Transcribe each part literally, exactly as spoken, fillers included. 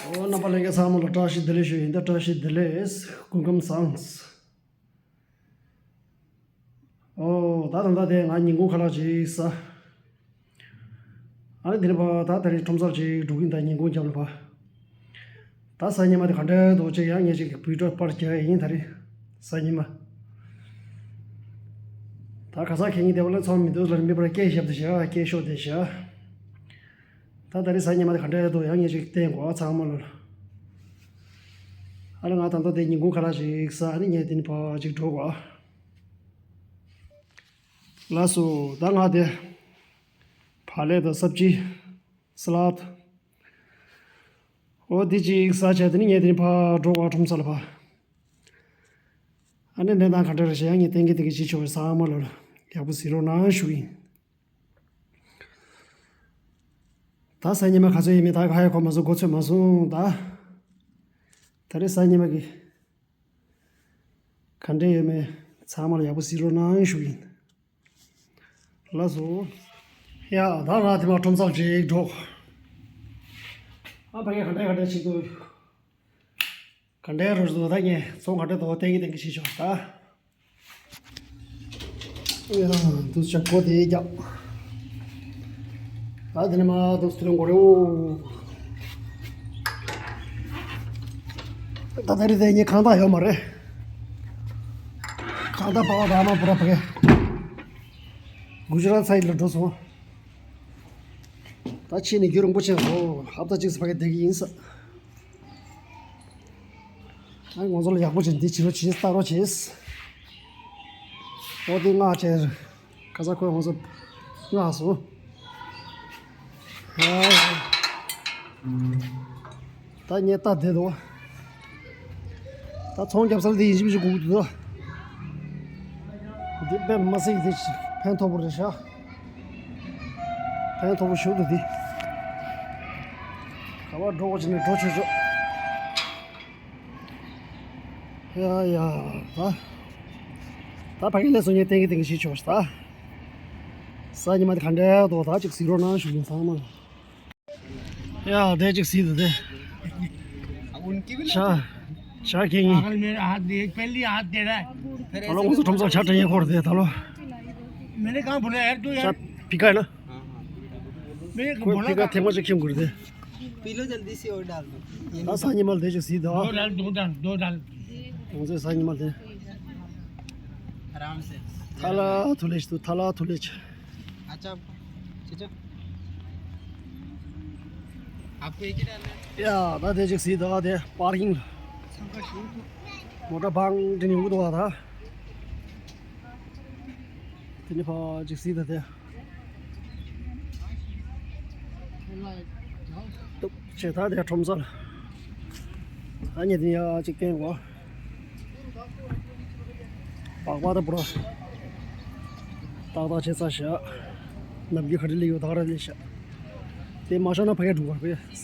ཨོ། རྣམ་པ་ལྷན་རྒྱས་ཚང་མ་ལ་བཀྲ་ཤིས་བདེ་ལེགས་ཞུ་ཡིན། ད་བཀྲ་ཤིས་བདེ་ལེགས། སྐུ་ཁམས་བཟང་། ཨོ། ད་ད་ལྟ་དེ་ང་ཉིན་གུང་ཁ་ལག་ཅིག་ཟ། ཨ་ནི་དེ་ནས་ཕར་ད་ད་རེས་ཁྲོམ་སར་ཅིག་འགྲོ་གིན། ད་ཉིན་གུང་རྒྱབ་ལ་ཕར། ད་གཟའ་ཉི་མ་དེ་ག་འདྲ་འདུག་ཅིག་ཡང་ངས་ཅིག་བི་ཌི་ཡོ་པར་རྒྱག་ཡིན། ད་རེས་གཟའ་ཉི་མ། ད་ཁ་སང་ཁེ་ཉིན་དེ་བ་ལ་ཚོང་མི་འདུག་ལ། མི་པར་སྐད་བཞག་དེ་བཞག་སྐད་ཤོར་དེ་བཞག་ད་ད་རེས་གཟའ་ཉི་མ་དེ་ག་འདྲ་འདུག་ཡང་ངས་ཅིག་བསྟན་དགོས་ཚང་མ་ལ། ཨ་ནི་ང་ད་ལྟ་དེ་ཉིན་གུང་ཁ་ལག་ཅིག་ཟ། ཨ་ནི་ངས་དེ་ནས་ཕར་ཅིག་འགྲོ་དགོས། ལགས་སོ། ད་ང་དེ་བག་ལེབ་དང་སབ་ཇི། ས་ལད། འོ་དེ་ཅིག་ཟ་བྱས། དེ་ནས་ངས་དེ་ནས་ཕར་འགྲོ་དགོས། ཁྲོམ་སར་ལ་ཕར། ཨ་ནི་གནས་སྟངས་ག་འདྲ་རེད་ཤག་ཡང་ངས་བསྟན་གི་བསྟན་གི་བྱེད་ཆོག་པའི་ཚང་མ་ལ་ཡག་པོ་གཟིགས་རོགས་གནང་ཞུ་གི་ཡིན། ད་གཟའ་ཉི་མ་ག་ཚོད་ཡིན་མིན་ད་ག་ཡང་གོ་མ་སོང་། མགོ་ཚོད་མ་སོང་། ད་ད་རེས་གཟའ་ཉི་མ་གི་ག་འདྲ་ཡོད་མེད་ཚང་མ་ལ་ཡག་པོ་གཟིགས་རོགས་གནང་ཞུ་གི་ཡིན། ལགས་སོ། ཡ། ད་ང་དེ་མ་ཁྲོམ་སར་ཅིག་འགྲོ། ཨ་ཕ་གི་ག་འདྲ་ག་འདྲ་བྱེད་འདུག་ག་འདྲའི་རོལ་འདུག་ད་ངས་ཚོང་ག་འདྲ་འདུག་བསྟན་གི་བསྟན་གི་བྱེད་ཆོག་ད། ཨེ་ཡ། འདུག་ཅག་གོ་དེ་རྒྱབ། ད་དེ་ནས་མ་འདུག་སྟེ་ལོང་གོ་རེ་འོ། ད་ད་རེས་དེ་ངས་ཁང་བདག་ཡོད་མ་རེད། ཁང་བདག་པ་བ་ད་མ་པུ་ར་པ་གེ་གུ་ཇི་རཱཏ་སའིཌ་ལ་འགྲོ་སོང་། ད་ཕྱིན་ནས་རྒྱུན་རིང་པོ་ཕྱིན་སོང་། ཧབ་ཏ་གཅིག་ཙམ་ཕ་གི་བསྡད་ཀྱི་ཡིན་ས། ཨ་ང་ཚོ་ལ་ཡག་པོ་བྱས་འདི་བྱེད་རོགས་བྱེད། ལྟ་རོགས་བྱེད། ཨོ་དེ་མངགས་བྱས། ཁ་སང་ཁོས་ང་ཚོ་མངགས་སོང་། ཨ། ད་ངས་ལྟ་བསྡད་འདུག་ད་ཚོང་རྒྱབ་ས་འདི་ཡིན་གཅིག་མིན་གཅིག་དགོས་ཀྱི་འདུག་འདི་དཔེ་མི་སྲིད་འདི་ཕན་ཐོགས་པོ་རེད་ཤག་ཕན་ཐོགས་པོ་ཞིག་འདུག་འདི་ག་པར་འགྲོ་དགོས་བྱས་ནས་འགྲོ་ཆོག་ཆོག་ཡ་ཡ། ད་ད་ཕ་གི་ལས་སོ་ངས་བསྟན་གི་བསྟན་གི་བྱེད་ཆོག་ད། གཟའ་ཉི་མ་དེ་ག་འདྲ་འདུག་ད་ཅིག་གཟིགས་རོགས་གནང་ཞུ་གི་ཡིན་ཚང་མ་ལ། ཡ་དེ་ཅིག་གཟིགས་དང་དེ། ཤ་ཤ་ཁེ་ཡིན། पागल मेरा हाथ दे, पहली हाथ दे रहा है। ད་ལོ་ང་ཚོ་ཁྲོམ་སར་ཇ་འདྲ་ཡིན་ཁོར་དེ་ད་ལོ། मैंने कहाँ बोला यार, तू यार। ཇ་ཕི་ཁ་ཡིན་ན། मैं ཁོས་बोला ཕི་ཁ था। ཐེངས་མ་ཅིག་ཁྱིམ་དགོས་རེད་དེ། पी लो जल्दी से और डाल दो। ད་གཟའ་ཉི་མ་ལ་དེ་ཅིག་གཟིགས་དང་། दो डाल, दो डाल, दो डाल। ང་ཚོའི་གཟའ་ཉི་མ་ལ་དེ། आराम से। ཐ་ལ་ཐུ་ལེ་ཆི་དུ་ཐ་ལ་ཐུ་ལེ་ཆི། अच्छा, चीचू। आपको एक ही डालना है। ཡ་ད་དེ་ཅིག་གཟིགས་དང་དེ་པར་ཀིང་། མོ་ཊ་བང་དེ་ནི་འུ་དོ་བ་ད། དེ་ནི་ཕ་ཅིག་གཟིགས་དང་དེ། ཏུག་ཅེ་ད་དེ་ཁྲོམ་སར། ཨ་ནི་དེ་ཡ་ཅིག་བསྟན་གོ། པགས་པ་ད་པུ་ར། ཏག་ཏག་བྱས་ཚར་ཤག་ནམ་རྒྱུན་ག་རེ་ལས་ཡོད་ད་ག་རེ་ལས་ཤག་དེ་མ་ཤོར་ན་ཕ་གིར་འགྲོ་གར་ཕ་གི་ས་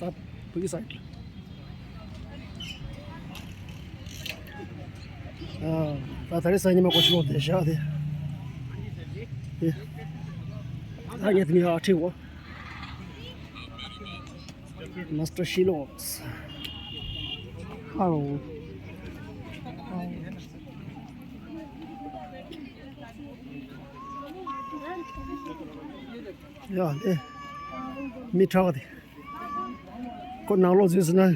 ཕ་གི་སའིཌ་ལ། ཨ། ད་ད་རེས་གཟའ་ཉི་མ་གོ་ཤི་ལོག་བསྡད་ཤག་དེ། དེ། ད་ངས་དེ་ནས་ཨ་ཁྲིད་འོ། Master Shilox. Hello. ཡ་ལེ། མི་ཁྲ་བ་དེ། ཁོ་ནང་ལོགས་འཛུལ་སོང་ན།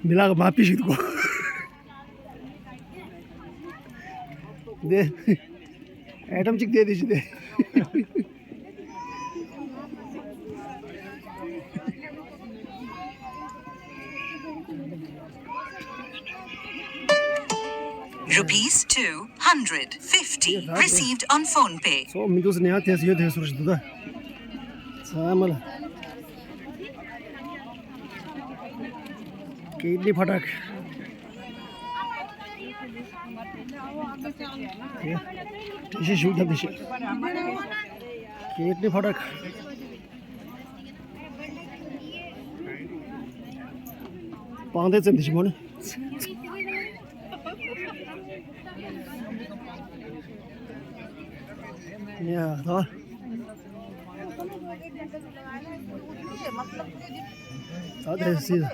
མི་ལག་མ་པི་ཞིག་འདུག་གོ། དེ། ཨེ་ཊམ་གཅིག་དེ་དེ་ཞིག་དེ། Rupees two hundred fifty received on PhonePe. སོ་མི་འདུག་ཟེར་ནས་ཡང་དེ་ཡོད་དེ་ཟུར་ཞིག་འདུག་ད། ཚང་མ་ལ། ཀིཌ་ནི་ཕ་ཊག་དེ་ཞིག་ཞུགས་ཀྱང་དེ་ཞིག་ཀིཌ་ནི་ཕ་ཊག་པང་གདན་བཙེམས་དེ་ཞིག་མོ་ནི། ཡ་ད། ད་དེ་སྲིད།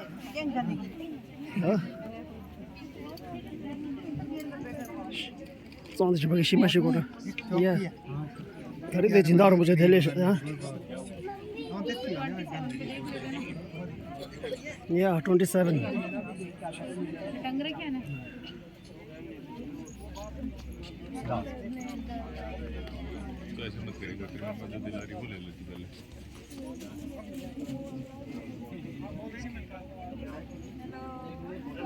ཨ། གཙང་དེ་ཞིག་ཕ་གི་ཤི་མ་ཤི་གོ་ད། ཡ། ད་རེས་དེ་སྦྱིན་བདག་རིན་པོ་ཆེ་དེ་ལས་ཤག་ཡ། Yeah, twenty seven. तो ऐसे मत करेगा, फिर मैं जो दिला रही वो ले लेती पहले।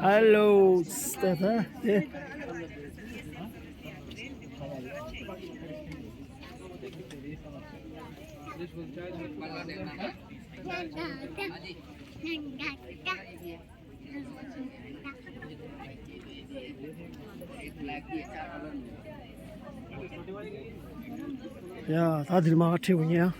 Hello, Stefan. ཡ། ད་འདིར་མ་ཁྲིད་འོང་ཡ།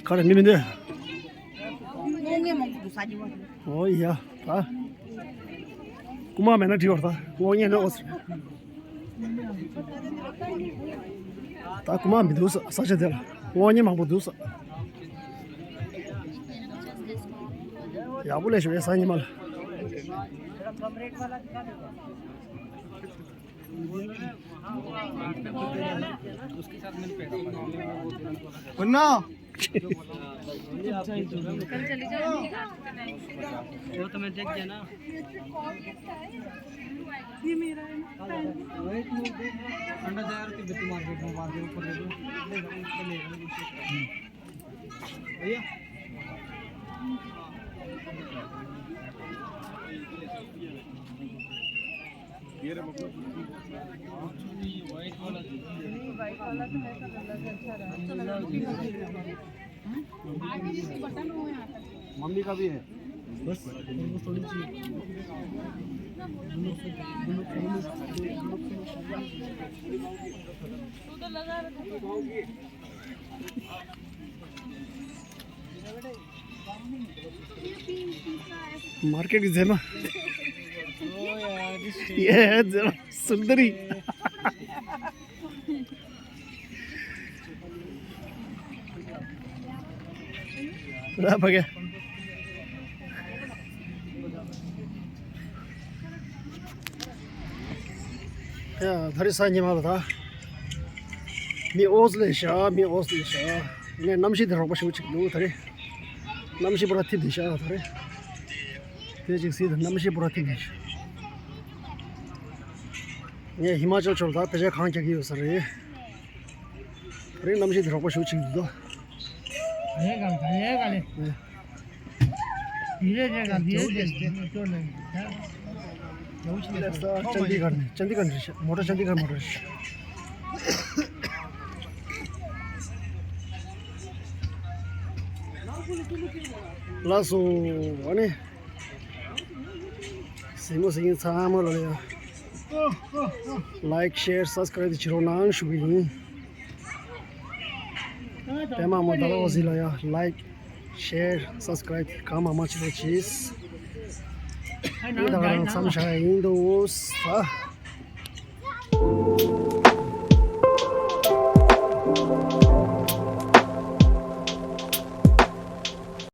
ག་རེ་མི་མི་འདུག་ངོ་ངས་མང་པོ་འདུག་ས་ཉི་མ། ཨོ་ཡ། ད། རྐུ་མ་མེད་ན་འགྲིག་པ་རེད། ད་ངོ་ངས་ནི་ཨོ་ཟེར། ད་རྐུ་མ་མི་འདུག་ས་ས་ཆ་དེ་ལ། ངོ་ངས་མང་པོ་འདུག་ས། ཡག་པོ་ལས་བྱུང་ཡ་ས་ཉི་མ་ལ། वो तो मैं देख गया ना। ये मेरा है ना। अंडा तैयार होती है, मार्केट में, मार्केट ऊपर ले लो। भैया। ये रहा, मतलब, व्हाइट वाला। नहीं, व्हाइट वाला तो है, तो कलर अच्छा रहा। मम्मी का भी है। बस, थोड़ी सी। मार्केट की जेमा। ये है जेमा सुंदरी। ལ་ཕ་གི། ཡ། ད་རེས་ས་ཉི་མ་ལ་ད། མི་ཨོས་ལས་ཤ། མི་ཨོས་ལས་ཤ། ནས་གནམ་གཤིས་དེ་རོགས་པ་ཞིག་ཅིག་འདུག་ད་རེས། གནམ་གཤིས་པོ་ར་ཐིབས་དེ་ཤ་ད་རེས། དེ་ཅིག་སྲིད་དེ་གནམ་གཤིས་པོ་ར་ཐིབས་དེ་ཤ། ངས་ཧི་མ་ཅལ་ཕྱོགས་ད་ཕལ་ཆེར་གངས་རྒྱག་གི་ཡོད་ས་རེད། ད་རེས་གནམ་གཤིས་དེ་རོགས་པ་ཞིག་ཅིག་འདུག་ད། ངས་གང་ད་ངས་གང་ལས། ཨེ། धीरे रहेगा, धीरे धीरे। चंडीगढ़ में, चंडीगढ़ में, मोटर चंडीगढ़ मोटर। ལགས་སོ། ཨ་ནི། གཟིགས་མོ་གཟིགས་མཁན་ཚང་མ་ལ་ཡ། Like, share, subscribe བྱེད་རོགས་གནང་ཞུ་གི་ཡིན། པད་མ་མོ་ད་ལོ་ཟི་ལ་ཡ། Like, share, subscribe གང་མང་མང་བྱེད་རོགས་གྱིས། ད་རང་མཚམས་བཞག་ཡིན་འདུག་ཨ།